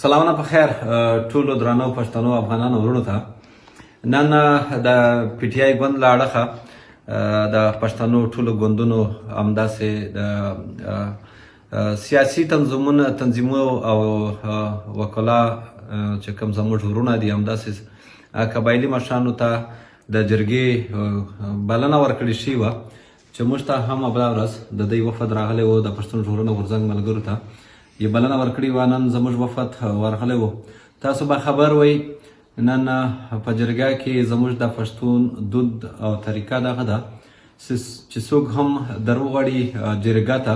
سلامونه په خیر ټولو درنو پښتنو افغانانو وروڼو ته. نن د پی ټی آی ګوند له اړخه د پښتنو ټولو ګوندونو، همداسې د سیاسي تنظیمونو تنظیمو او وکلا چې کوم زموږ وروڼه دي، همداسې قبایلي مشرانو ته د جرګې بلنه ورکړې شوې وه چې موږ ته هم بله ورځ د دوی وفد راغلی و. د پښتون ژغورنې غورځنګ ملګرو ته یې بلنه ورکړې وه. نن زموږ وفد ورغلی و. تاسو به خبر وئ، نن په جرګه کې زموږ د پښتون دود او طریقه دغه ده چې څوک هم دروغړي جرګه ته،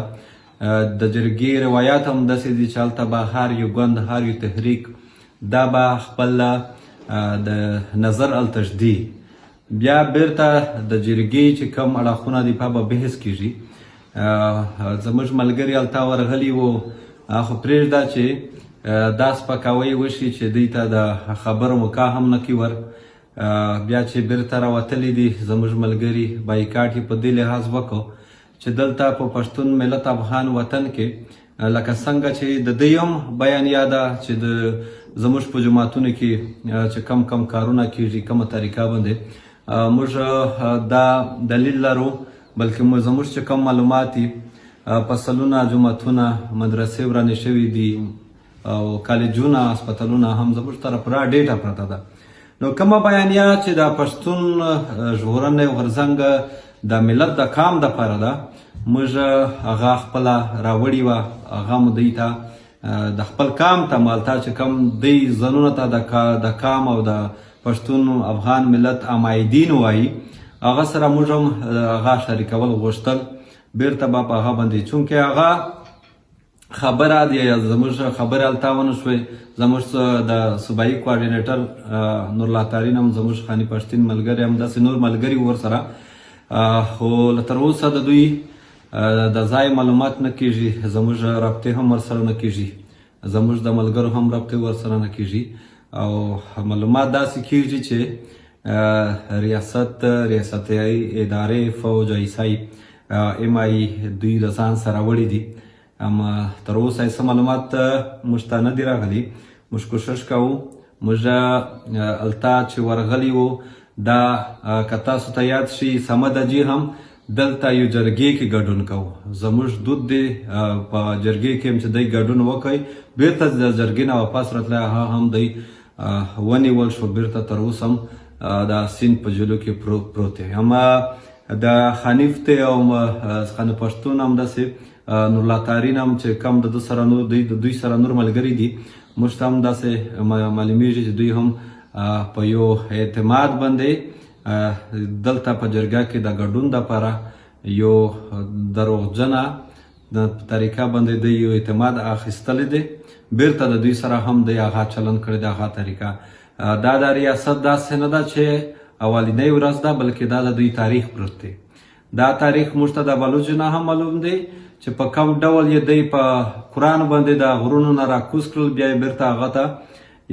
د جرګې روایت هم داسې دي چې هلته به هر یو ګوند، هر یو تحریک دا به خپل د نظر هلته ږدي. بیا بیرته د جرګې چې کوم اړخونه دي، په به بحث کیږي. زموږ ملګري هلته ورغلي وو، خو پرېږده چې دا سپکاوی وشي چې دوی ته د خبرو موقع هم نه کي ور. بیا چې بیرته راوتلي دي زموږ ملګري، بایکاټ یې په دې لحاظ وکړو چې دلته په پښتون ملت افغان وطن کې لکه څنګه چې د دوی هم بیانیه ده چې د زموږ په جوماتونو کې چې کم کم کارونه کیږي، کومه طریقه باندې، موږ دا دلیل لرو، بلکې موږ زموږ چې کوم معلومات دي، په سلونه جوماتونه، مدرسې ورانې شوې دي او کالجونه، هسپتالونه هم. زموږ طرف را ډیټا پرته ده. نو کومه بیانیه چې د پښتون ژغورنې غورځنګ د ملت د کام د پاره ده، موږ هغه خپله راوړي وه. هغه مو دوی ته د خپل کام ته مالتا چې کوم دی ځانونه ته د کام او د پښتون افغان ملت عمایدین وایي، هغه سره موږ هم هغه شریکول غوښتل. بیرته به په هغه باندې چونکه هغه خبره دی زموږ خبره هلته ونه شوې. زموږ د صوبایي کوارډینیټر نورالله تارین هم زموږ خاني پښتین ملګری هم داسې نور ملګري ورسره، خو له تر اوسه د دوی د ځای معلومات نه کیږي. زموږ رابطې هم ورسره نه کیږي، زموږ د ملګرو هم رابطې ورسره نه کیږي او معلومات داسې کیږي چې ریاست، ریاستي ادارې، فوج، آی اس آی، ایم آی دوی له ځان سره وړي دي. اما تر اوسه یې څه معلومات موږ ته نه دي راغلي. موږ کوشش کوو. موږ هلته چې ورغلي وو، دا که تاسو ته یاد شي، صمد حاجي هم دلته یو جرګې کې ګډون کوو. زموږ دود دی، په جرګې کې هم چې دی ګډون وکړي، بیرته د جرګې نه واپس راتلی، هغه هم دی ونیول شو. بیرته تر اوسه هم د سیند په جلو کې پروت دی. اما د حنیف ته او خانه پښتون هم داسې نورالله تارین هم چې کم د ده سره نور دوی د دوی سره نور ملګري دي، موږ ته هم داسې معلومیږي چې دوی هم په یو اعتماد باندې دلته په جرګه کې د ګډون دپاره یو دروغجنه د طریقه باندې د یو اعتماد اخیستلی دی. بیرته د دوی سره هم د هغه چلن کړی د هغه طریقه. دا د ریاست داسې نه ده چې اولینۍ ورځ ده، بلکې دا د دوی تاریخ پروت دی. دا تاریخ موږ ته د بلوچ نه هم معلوم دی چې په کوم ډول یې دی په قرآن باندې د غرونو نه راکوز کړل، بیا یې بیرته هغه ته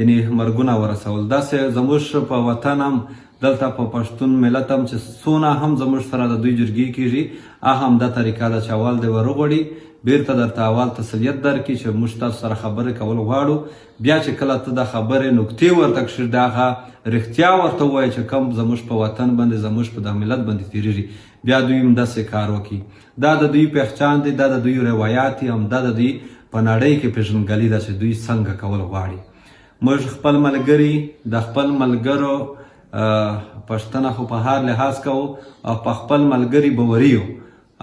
یعنی مرګونه ورسول. داسې زموږ په وطن هم، دلته په پښتون ملت هم چې څونه هم زموږ سره د دوی جرګې کیږي، هغه هم دا طریقه ده چې اول دی وروغواړي، بیرته درته اول تسلیت درکړي چې موږ تاسو سره خبرې کول غواړو. بیا چې کله ته د خبرې نکتې ورته کښېږدې، هغه رښتیا ورته ووایې چې کوم زموږ په وطن باندې، زموږ په د ملت باندې تېرېږي، بیا دوی هم داسې کار وکړي. دا د دوی پهچان دی، دا د دوی روایت دی، هم دا د دوی په نړۍ کې پېژندګلي ده چې دوی څنګه کول غواړي. موږ خپل ملګري، د خپل ملګرو پښتنه خو په هر لحاظ کوو او په خپل ملګري باوري یو.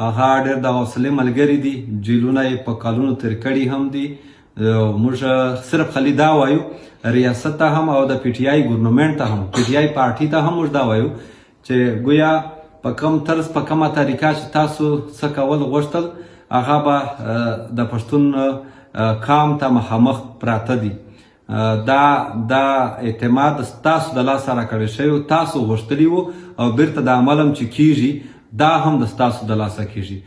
هغه ډېر د حوصلې ملګري دي، جیلونه یې په کلونو تېر کړي هم دي. موږ صرف خلی دا وایو ریاست ته هم او د پی ټی آی ګورنمنت ته هم، پی ټی آی پارټي ته هم موږ دا وایو چې ګویا په کوم طرز، په کومه طریقه چې تاسو څه کول غوښتل، هغه به د پښتون قام ته مخامخ پراته دي. دا اعتماد تاسو د لاسه راکړی شوی، تاسو غوښتلی وو او بیرته د عمل هم چې کیږي، دا هم د ستاسو د لاسه کیږي.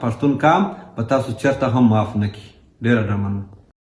پښتون قام په تاسو چرته هم معاف نه کړي. ډیره ډېره مننه.